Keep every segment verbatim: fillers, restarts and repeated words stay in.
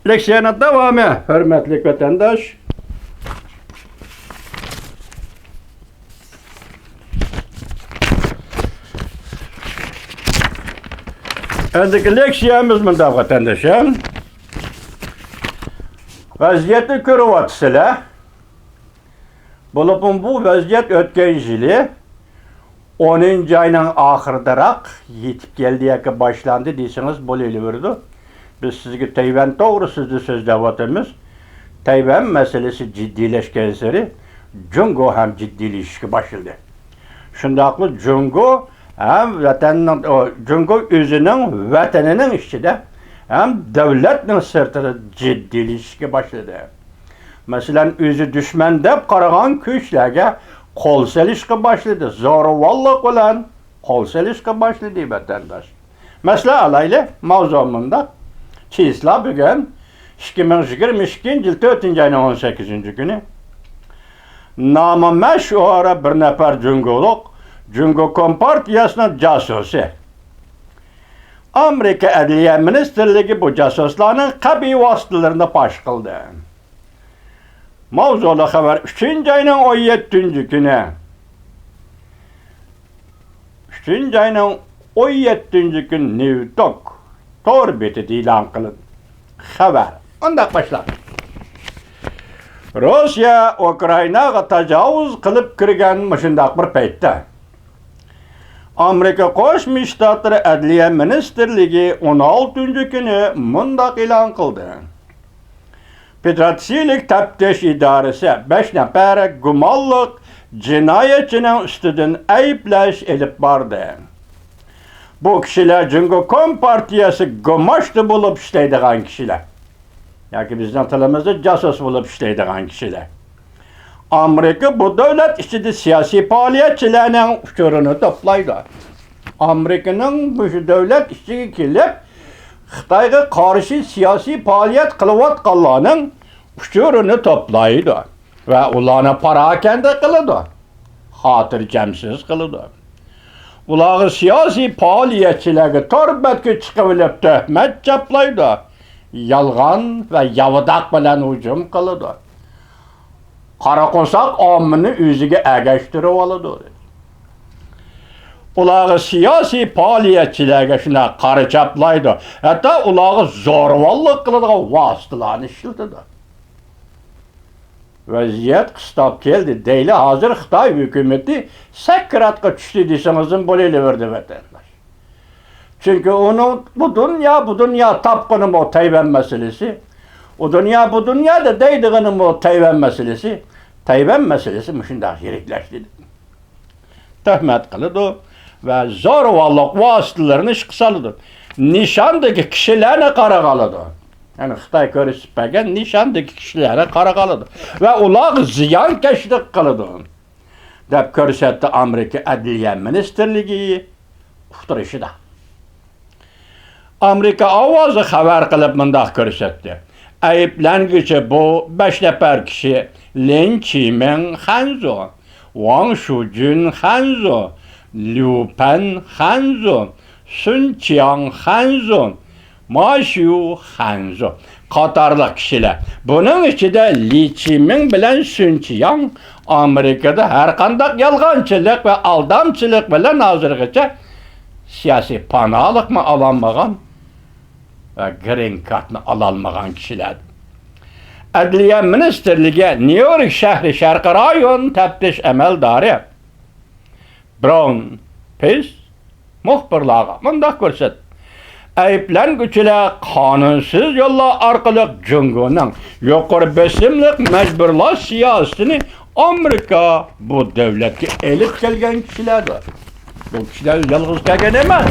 لېكسىيەنىڭ داۋامى، ھۆرمەتلىك ۋەتەنداش. ئەندىكى لېكسىيەمىز مۇنداق، ۋەتەنداشلار. ۋەزىيەتنى كۆرۈۋاتىسىلەر. بولۇپمۇ بۇ ۋەزىيەت ئۆتكەن يىلى ئونىنچى ئاينىڭ ئاخىرىدىراق يېتىپ كەلدى ياكى باشلاندى دېسىڭىز بولۇۋېرىدۇ. بىز سىزگە تەيۋەن توغرىسىدا سۆزلەۋاتىمىز. تەيۋەن مەسىلىسى جىددىيلەشكەنسېرى جۇڭگو ھەم جىددىيلىشىشكە باشلىدى. شۇنداقلا جۇڭگو ھەم ۋەتەننىڭ، ئو، جۇڭگو ئۆزىنىڭ ۋەتىنىنىڭ ئىچىدە ھەم دۆلەتنىڭ سىرتىدا جىددىيلىشىشكە باشلىدى. مەسىلەن، ئۆزى دۈشمەن دەپ قارىغان كۈچلەرگە قول سېلىشقا باشلىدى. زورىۋاللىق بىلەن قول سېلىشقا باشلىدى، ۋەتەنداش. مەسىلەن ئالايلى، ماۋزۇ مۇنداق. چىسلا بۈگۈن ئىككى مىڭ يىگىرمە ئىككىنچى يىل تۆتىنچى ئاينىڭ ئون سەككىزىنچى كۈنى. نامى مەشھۇر بىر نەپەر جۇڭگولۇق، جۇڭگو كومپارتىيەسىنىڭ جاسۇسى. ئامېرىكا ئەدلىيە مىنىستىرلىكى بۇ جاسۇسلارنىڭ قەبىھ ۋاسىتىلىرىنى پاش قىلدى. ماۋزۇلۇق خەۋەر ئۈچىنچى ئاينىڭ ئون يەتتىنچى كۈنى. ئۈچىنچى ئاينىڭ ئون يەتتىنچى كۈنى نيۇتوك تور بېتىدە ئېلان قىلىندى. خەۋەر مۇنداق باشلاندى. روسىيە ئۇكرائىناغا تاجاۋۇز قىلىپ كىرگەن مۇشۇنداق بىر پەيتتە، ئامېرىكا قوشما شتاتلىرى ئەدلىيە مىنىستىرلىكى ئون ئالتىنچى كۈنى مۇنداق ئېلان قىلدى. فېدېراتسىيىلىك تەپتىش ئىدارىسى بەش نەپەر گۇمانلىق جىنايەتچىنىڭ ئۈستىدىن ئەيىبلەش ئېلىپ باردى. بۇ كىشىلەر جۇڭگو كومپارتىيەسى گۇماشتا بولۇپ ئىشلەيدىغان كىشىلەر. ياكى بىزنىڭ تىلىمىزدا جاسۇس بولۇپ ئىشلەيدىغان كىشىلەر. ئامېرىكا بۇ دۆلەت ئىچىدە سىياسىي پائالىيەتچىلەرنىڭ ئۇچۇرىنى توپلايدۇ. ئامېرىكىنىڭ مۇشۇ دۆلەت ئىچىگە كېلىپ، خىتايغا قارشى سىياسىي پائالىيەت قىلىۋاتقانلارنىڭ ئۇچۇرىنى توپلايدۇ ۋە ئۇلارنى پاراكەندە قىلىدۇ، خاتىرجەمسىز قىلىدۇ. ئۇلارغا سىياسىي پائالىيەتچىلەرگە تور بەتكە چىقىۋېلىپ تۆھمەت چاپلايدۇ، يالغان ۋە ياۋىداق بىلەن ھۇجۇم قىلىدۇ. قارا قورساق ئاممىنى ئۆزىگە ئەگەشتۈرۈۋالىدۇ. ئۇلارغا سىياسىي پائالىيەتچىلەرگە شۇنداق قارا چاپلايدۇ، ھەتتا ئۇلارغا زورىۋاللىق قىلىدىغان ۋاسىتىلەرنى ئىشلىتىدۇ. ۋەزىيەت قىستاپ كەلدى دەيلى، ھازىر خىتاي ھۆكۈمىتى سەكراتقا چۈشتى دېسىڭىزمۇ بولۇۋېرىدۇ، ۋەتەنداش. چۈنكى ئۇنىڭ بۇ دۇنيا، بۇ دۇنيا تاپقىنىمۇ تەيۋەن مەسىلىسى، ئۇ دۇنيا، بۇ دۇنيادا دەيدىغىنىمۇ تەيۋەن مەسىلىسى، تەيۋەن مەسىلىسى مۇشۇنداق يىرىكلەشتى. تۆھمەت قىلىدۇ ۋە زورىۋاللىق ۋاسىتىلىرىنى ئىشقا سالىدۇ. نىشاندىكى كىشىلەرنى قارىغا ئالىدۇ. يەنى خىتاي كۆرسىتىپ بەرگەن نىشاندىكى كىشىلەرنى قارىغا ئالىدۇ ۋە ئۇلارغا زىيانكەشلىك قىلىدۇ، دەپ كۆرسەتتى ئامېرىكا ئەدلىيە مىنىستىرلىكى ئۇقتۇرۇشىدا. ئامېرىكا ئاۋازى خەۋەر قىلىپ مۇنداق كۆرسەتتى: ئەيىبلەنگۈچى بۇ بەش نەپەر كىشى، لىن چىمىڭ خەنزۇ، ۋاڭ شۇجۈن خەنزۇ، ليۇ پەن خەنزۇ، سۈن چياڭ خەنزۇ، ما شيۇ خەنزۇ قاتارلىق كىشىلەر. بۇنىڭ ئىچىدە لى چىمىڭ بىلەن سۈن چياڭ ئامېرىكىدا ھەرقانداق يالغانچىلىق ۋە ئالدامچىلىق بىلەن ھازىرغىچە سىياسىي پاناھلىقمۇ ئالالمىغان ۋە گرىن كارتنى ئالالمىغان كىشىلەر. ئەدلىيە مىنىستىرلىكى نيۇ يورك شەھىرى شەرقىي رايون تەپتىش ئەمەلدارى براۋۇن پېس مۇخبىرلارغا مۇنداق كۆرسەتتى: ئەيىبلەنگۈچىلەر قانۇنسىز يوللار ئارقىلىق جۇڭگونىڭ يۇقىرى بېسىملىق مەجبۇرلاش سىياسىتىنى ئامېرىكا بۇ دۆلەتكە ئېلىپ كەلگەن كىشىلەردۇر. بۇ كىشىلەر يالغۇز كەلگەن ئەمەس.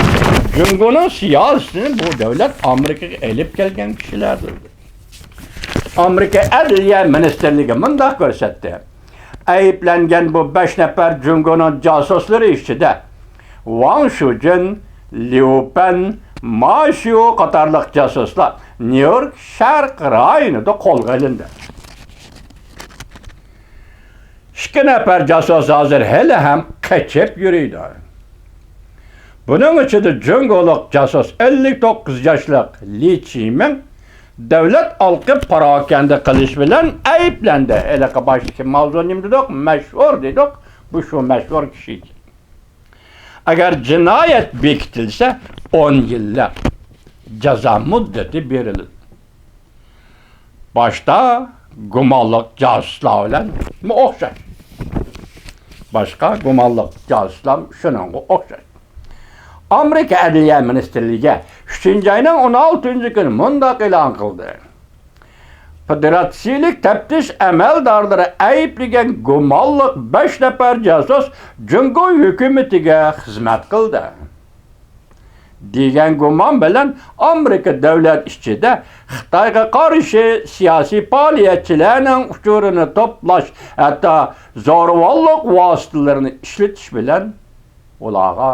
جۇڭگونىڭ سىياسىتىنى بۇ دۆلەت ئامېرىكىغا ئېلىپ كەلگەن كىشىلەردۇر. ئامېرىكا ئەدلىيە مىنىستىرلىكى مۇنداق كۆرسەتتى: ئەيىبلەنگەن بۇ بەش نەپەر جۇڭگونىڭ جاسۇسلىرى ئىچىدە ۋاڭ شۇجۈن، ليۇ پەن، ما شيۇ قاتارلىق جاسۇسلار نيۇ يورك شەرق رايونىدا قولغا ئېلىندى. ئىككى نەپەر جاسۇس ھازىر ھېلىھەم قېچىپ يۈرىدۇ. بۇنىڭ ئىچىدە جۇڭگولۇق جاسۇس ئەللىك توققۇز ياشلىق لى چىمىڭ دۆلەت ھالقىپ پاراكەندە قىلىش بىلەن ئەيىبلەندى. ھېلىقى باشتىكى ماۋزۇ نېمە دېدۇق؟ مەشھۇر دېدۇق. بۇ شۇ مەشھۇر كىشى. ئەگەر جىنايەت بېكىتىلسە، ئون يىللىق جازا مۇددىتى بېرىلىدۇ. باشتا گۇمانلىق جاسۇسلار بىلەنمۇ ئوخشاش. باشقا گۇمانلىق جاسۇسلار شۇنىڭغا ئوخشاش. ئامېرىكا ئەدلىيە مىنىستىرلىكى ئۈچىنچى ئاينىڭ ئون ئالتىنچى كۈنى مۇنداق ئېلان قىلدى: فېدېراتسىيەلىك تەپتىش ئەمەلدارلىرى ئەيىبلىگەن گۇمانلىق بەش نەپەر جاسۇس جۇڭگو ھۆكۈمىتىگە خىزمەت قىلدى. دېگەن گۇمان بىلەن ئامېرىكا دۆلەت ئىچىدە خىتايغا قارشى سىياسىي پائالىيەتچىلەرنىڭ ئۇچۇرىنى توپلاش، ھەتتا زورىۋاللىق ۋاسىتىلىرىنى ئىشلىتىش بىلەن ئۇلارغا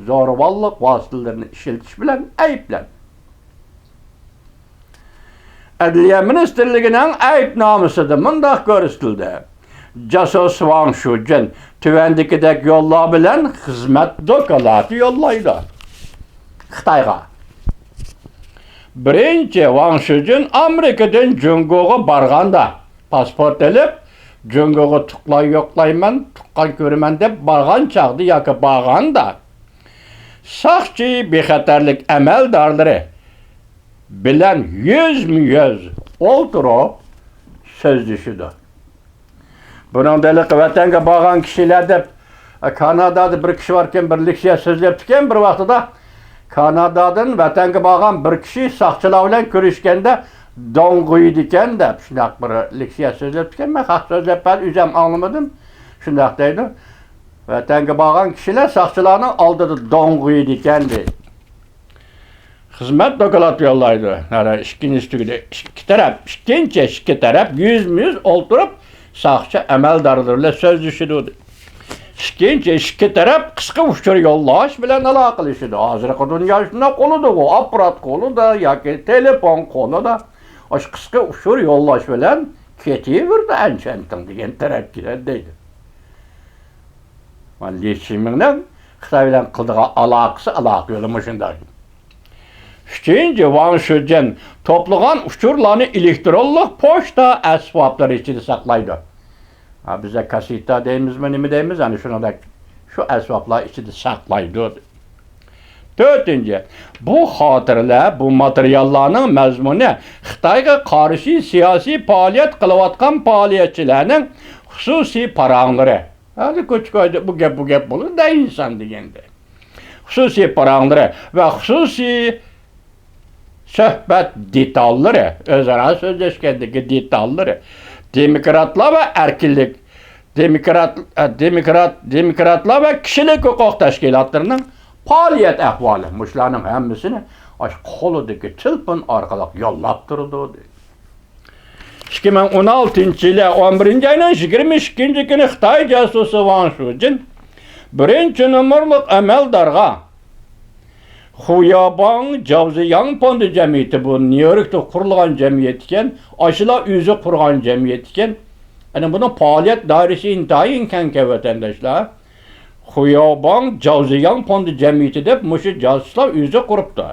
زورىۋاللىق ۋاسىتىلىرىنى ئىشلىتىش بىلەن ئەيىبلەندى. ئەدلىيە مىنىستىرلىكىنىڭ ئەيىبنامىسىدە مۇنداق كۆرسىتىلدى: جاسۇس ۋاڭ شۇجېن تۆۋەندىكىدەك يوللار بىلەن خىزمەت دوكلاتى يوللايدۇ خىتايغا. بىرىنچى، ۋاڭ شۇجېن ئامېرىكىدىن جۇڭگوغا بارغاندا، پاسپورت ئېلىپ، جۇڭگوغا تۇغقان يوقلايمەن، تۇغقان كۆرىمەن دەپ بارغان چاغدا ياكى بارغاندا، ساقچى بىخەتەرلىك ئەمەلدارلىرى بىلەن يۈزمۇ يۈز ئولتۇرۇپ سۆزلىشىدۇ. بۇنىڭدا ھېلىقى ۋەتەنگە بارغان كىشىلەر دەپ، كانادادا بىر كىشى باركەن، بىر لېكسىيە سۆزلەپتىكەن بىر ۋاقتىدا. كانادادىن ۋەتەنگە بارغان بىر كىشى ساقچىلار بىلەن كۆرۈشكەندە دوڭغۇيىدىكەن دەپ، شۇنداق بىر لېكسىيە سۆزلەپتىكەن. مەن خەق سۆزلەپ بەردى، ئۆزۈم ئاڭلىمىدىم. شۇنداق دەيدۇ. ۋەتەنگە بارغان كىشىلەر ساقچىلارنىڭ ئالدىدا دوڭغۇيىدىكەن دەيدۇ. خىزمەت دوكلات يوللايدۇ. ھەر ئىككىنچى تۈگىدى. ئىككى تەرەپ، ئىككىنچى ئىككى تەرەپ يۈزمۇ يۈز ئولتۇرۇپ، ساقچى ئەمەلدارلىرى بىلەن سۆزلىشىدۇ. ئىككىنچى ئىككى تەرەپ قىسقا ئۇچۇر يوللاش بىلەن ئالاقىلىشىدۇ. ھازىرقى دۇنيا شۇنداق قولىدا، ئۇ ئاپپارات قولىدا ياكى تېلېفون قولىدا. ئاشۇ قىسقا ئۇچۇر يوللاش بىلەن كېتىۋېرىدۇ ئەنچۈەنتىڭ دېگەن تەرەپكە دەيدۇ. لى چىمىڭنىڭ خىتاي بىلەن قىلىدىغان ئالاقىسى، ئالاقە يولى مۇشۇنداق. ئۈچىنچى، ۋاڭ شۇجېن توپلىغان ئۇچۇرلارنى ئېلېكترونلۇق پوچتا ئەسۋابلىرى ئىچىدە ساقلايدۇ. ھا، بىزدە كاسسېتا دەيمىزمۇ، نېمە دەيمىز، ئەنە شۇنىڭدەك شۇ ئەسۋابلار ئىچىدە ساقلايدۇ. تۆتىنچى، بۇ خاتىرىلەر، بۇ ماتېرىياللارنىڭ مەزمۇنى خىتايغا قارشى سىياسىي پائالىيەت قىلىۋاتقان پائالىيەتچىلەرنىڭ خۇسۇسىي پاراڭلىرى. ھازىر كوچا-كويدا بۇ گەپ، بۇ گەپ بولىدۇ دەيسەن دېگەندە. خۇسۇسىي پاراڭلىرى ۋە خۇسۇسىي سۆھبەت دېتاللىرى، ئۆزئارا سۆزلەشكەندىكى دېتاللىرى، دېموكراتلار ۋە ئەركىنلىك، دېموكرات، ئە، دېموكرات، دېموكراتلار ۋە كىشىلىك ھوقۇق تەشكىلاتلىرىنىڭ پائالىيەت ئەھۋالى، مۇشۇلارنىڭ ھەممىسىنى ئاشۇ قولىدىكى تېلېفون ئارقىلىق يوللاپ تۇرىدۇ، دېدى. ئىككى مىڭ ئون ئالتىنچى يىلى ئون بىرىنچى ئاينىڭ يىگىرمە ئىككىنچى كۈنى خىتاي جاسۇسى ۋاڭ شۇجېن بىرىنچى نومۇرلۇق ئەمەلدارغا، خۇياباڭ جاۋزىياڭ فوندى جەمئىيىتى، بۇ نيۇ يوركتا قۇرۇلغان جەمئىيەت ئىكەن، ئاشۇلار ئۆزى قۇرغان جەمئىيەت ئىكەن. ئەنە بۇنىڭ پائالىيەت دائىرىسى ئىنتايىن كەڭكەن، ۋەتەنداشلار. خۇياباڭ جاۋزىياڭ فوندى جەمئىيىتى دەپ مۇشۇ جاسۇسلار ئۆزى قۇرۇپتۇ.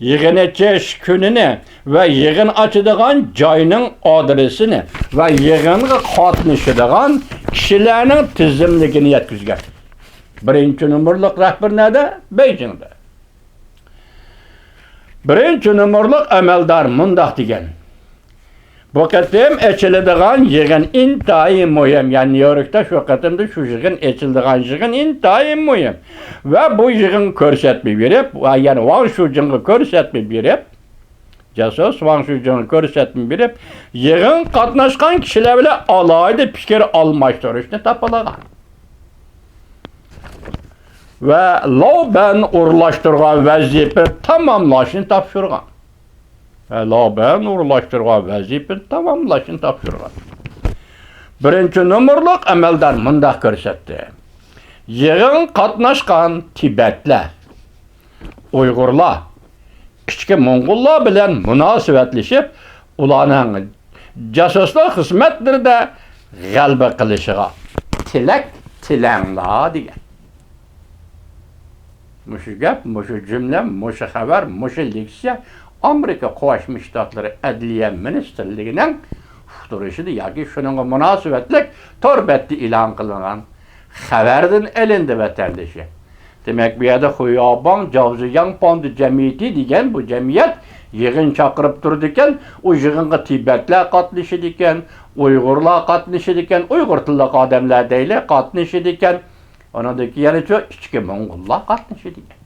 يىغىن ئېچىش كۈنىنى ۋە يىغىن ئاچىدىغان جاينىڭ ئادرېسىنى ۋە يىغىنغا قاتنىشىدىغان كىشىلەرنىڭ تىزىملىكىنى يەتكۈزگەن. بىرىنچى نومۇرلۇق رەھبەر نەدە؟ بېيجىڭدا. بىرىنچى نومۇرلۇق ئەمەلدار مۇنداق دېگەن: بۇ قېتىم ئېچىلىدىغان يىغىن ئىنتايىن مۇھىم. يەنى نيۇ يوركتا شۇ قېتىمدا شۇ يىغىن ئېچىلىدىغان يىغىن ئىنتايىن مۇھىم. ۋە بۇ يىغىنغا كۆرسەتمە بېرىپ، ۋە يەنى ۋاڭ شۇجېنغا كۆرسەتمە بېرىپ، جاسۇس ۋاڭ شۇجېنغا كۆرسەتمە بېرىپ، يىغىنغا قاتناشقان كىشىلەر بىلەن ئالاھىدە پىكىر ئالماشتۇرۇشنى تاپىلىغان. ۋە لاۋبەن ئورۇنلاشتۇرغان ۋەزىپىنى تاماملاشنى تاپشۇرغان. ۋە لاۋبەن ئورۇنلاشتۇرغان ۋەزىپىنى تاماملاشنى تاپشۇرغان. بىرىنچى نومۇرلۇق ئەمەلدار مۇنداق كۆرسەتتى: يىغىنغا قاتناشقان تىبەتلەر، ئۇيغۇرلار، ئىچكى موڭغۇللار بىلەن مۇناسىۋەتلىشىپ، ئۇلارنىڭ جاسۇسلۇق خىزمەتلىرىدە غەلىبە قىلىشىغا تىلەك تىلەڭلار دېگەن. مۇشۇ گەپ، مۇشۇ جۈملە، مۇشۇ خەۋەر، مۇشۇ لېكسىيە ئامېرىكا قوشما شتاتلىرى ئەدلىيە مىنىستىرلىكىنىڭ ئۇقتۇرۇشىدا ياكى شۇنىڭغا مۇناسىۋەتلىك تور بەتتە ئېلان قىلىنغان خەۋەردىن ئېلىندى، ۋەتەندىشى. دېمەك، بۇ يەردە خۇياۋباڭ جاۋزىياڭ پوندى جەمئىيىتى دېگەن بۇ جەمئىيەت يىغىن چاقىرىپ تۇرىدىكەن. ئۇ يىغىنغا تىبەتلەر قاتنىشىدىكەن، ئۇيغۇرلار قاتنىشىدىكەن، ئۇيغۇر تىللىق ئادەملەر دەيلى قاتنىشىدىكەن. ئۇنىڭدىن كېيىن يەنە شۇ ئىچكى موڭغۇللار قاتنىشىدىكەن.